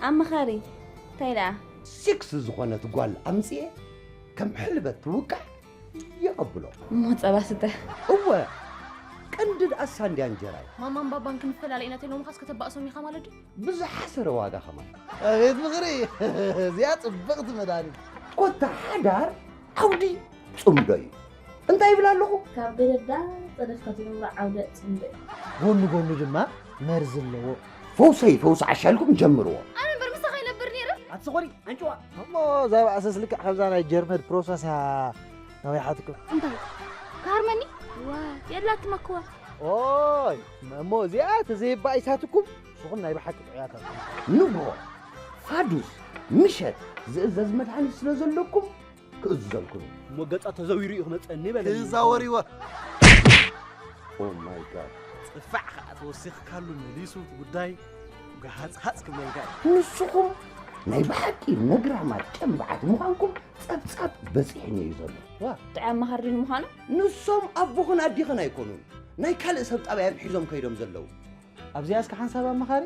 ኣማኻሪ እንታይ ደኣ? ሲክስ ዝኾነት ጓል ኣምፅኤ ከም ሕልበት ትውቃዕ የቐብሎ። እሞ ጸባ ስተ። እወ ቀንዲ ደኣ ሳንድያ እንጀራ እዩ። ማማን ባባን ክንፈላለ ኢና ተይሎምኻስ ከተባእሶም ኢኻ ማለት ድዩ? ብዝሓሰረ ዋጋ ከማን። ኣቤት ፍቕሪ! እዚኣ ጽብቕቲ መድሃኒት። ኮታ ሓዳር ዓውዲ ጽምዶ እዩ። እንታይ ይብል ኣለኹ? ካብ ገደዳ ጸደፍካ ትነብሮ ዓውደ ጽምዶ እዩ። ጎኑ ጎኑ ድማ መርዚ ኣለዎ። ፈውሰይ ፈውሲ ዓሻልኩም ጀምርዎ። ኣነ እምበር ምሳኻ ይነብር ነይረ። ኣትኾኒ ኣንጭዋ። እሞ እዛ ባእሰስ ልክዕ ከምዛ ናይ ጀርመን ፕሮሰስ እያ ነዊሓትኩም። እንታይ ክሃርመኒ? ዋ የላ ትመክዋ። ኦይ እሞ እዚኣ ተዘይባኢሳትኩም ንስኹም ናይ ብሓቂ ጥዑያት ኣለኹም። ንግሆ ፋዱስ ምሸት ዝእዘዝ መድሃኒት ስለ ዘለኩም ክእዝዘልኩም እዩ። እሞ ገጻ ተዘዊሩ እዩ ክመጸኒ በለኒ። ክዛወር ይወ Oh my God። ጽፋዕ ከዓ ተወሲኽካሉ መሊሱ እቲ ጉዳይ ጋሃጽ ሃጽ ክብለልካ እዩ። ንስኹም ናይ ብሓቂ ነግራማት ጨምባዓት ምዃንኩም ጸብጻብ በጺሕኒ እዩ ዘሎ። ጥዑይ ኣማኻሪ ድዩ ምዃኑ? ንሶም ኣቦኽን ኣዲኽን ኣይኮኑን። ናይ ካልእ ሰብ ጣብያ እዮም ሒዞም ከይዶም ዘለዉ። ኣብዚኣ እስከ ሓንሳብ ኣማኻሪ